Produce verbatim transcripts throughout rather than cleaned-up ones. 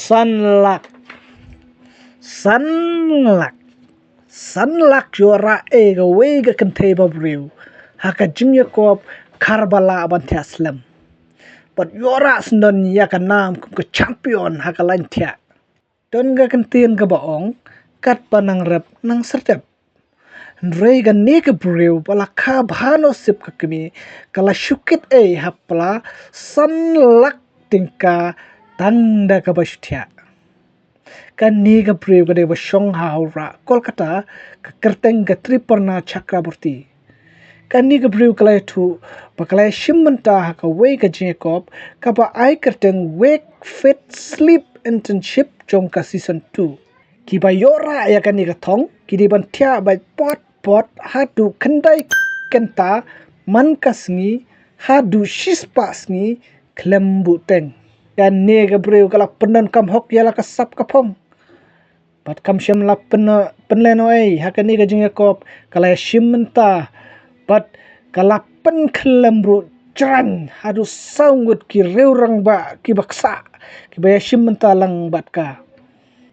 San lak. San lak. San lak ïoh rah ei kawei ka kynthei ba briew ha ka jingïakop kharba lah ban thiah slem. Bad ïoh rah sngewdon ïa ka nam kum ka champion ha ka lain thiah. Don ka kyntien kaba ong, katba nang rep nang syrtep. Hynrei kane ka briew ba la kha bha noh sip ka kmie, ka la shu kit ei hapdeng san lak tyngka tang da kaba shu thiah. Kane ka briew ka dei ba shong ha Howrah, Kolkata, ka kyrteng ka Triparna Chakraborty. Kane ka briew ka la ïathuh ba ka la ïashim bynta ha kawei ka jingïakop kaba ai kyrteng Wake Fit Sleep Internship jong ka season two. Kiba ïoh rah ïa kane ka thong ki dei ban thiah beit pot pot haduh khyndai kynta man ka sngi haduh shispah sngi khlem buhteng. Kane ka briew ka la pyndonkam hok ïa la ka sap ka phong. Bad kam shym la pyn-, pynlehnohei ha kane ka jingïakop, ka la ïashim bynta bad ka la pynkhyllem ruh jrang haduh saw ngut ki riew rangbah kiba ksah kiba ïashim bynta lang bad ka.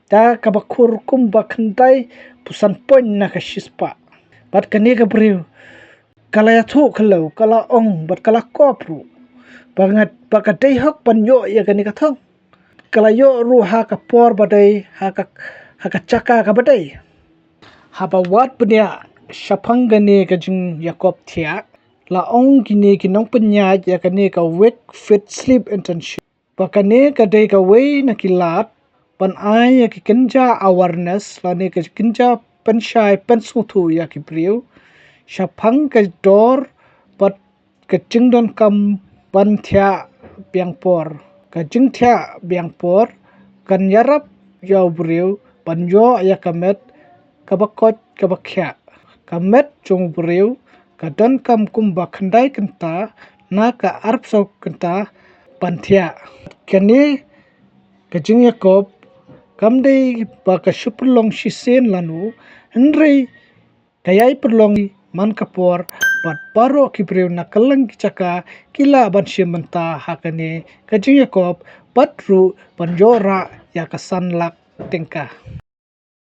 Da kaba khur kumba khyndaiphew san point na ka shispah. Bad kane ka briew ka la ïathuh khyllew, ka la ong bad ka la kop ruh ba nga, ba ka dei hok ban ïoh ïa kane ka thong. Ka la ïoh ruh ha ka por ba dei, ha ka, ha ka jaka kaba dei. Haba wad bniah shaphang kane ka jingïakop thiah, la ong kine ki nongpynïaid ïa kane ka Wake Fit Sleep Internship ba kane ka dei kawei na ki lad ban ai ïa ki kynja awareness lane ki kynja pynshai pynsngewthuh ïa ki briew shaphang ka dor bad ka jingdonkam ban thiah biang por. Ka jingthiah biang por kan ïarap ïa u briew ban ïoh ïa ka met kaba koit kaba khiah. Ka met jong u briew ka donkam kumba khyndai kynta na ka arphew saw kynta ban thiah. Kane ka jingïakop kam dei ba ka shu pynlong shisien lano, hynrei ka ïai pynlong man ka por bad baroh ki briew na kylleng ki jaka ki lah ban shim bynta ha kane ka jingïakop bad ruh ban ïoh rah ïa ka san lak tyngka.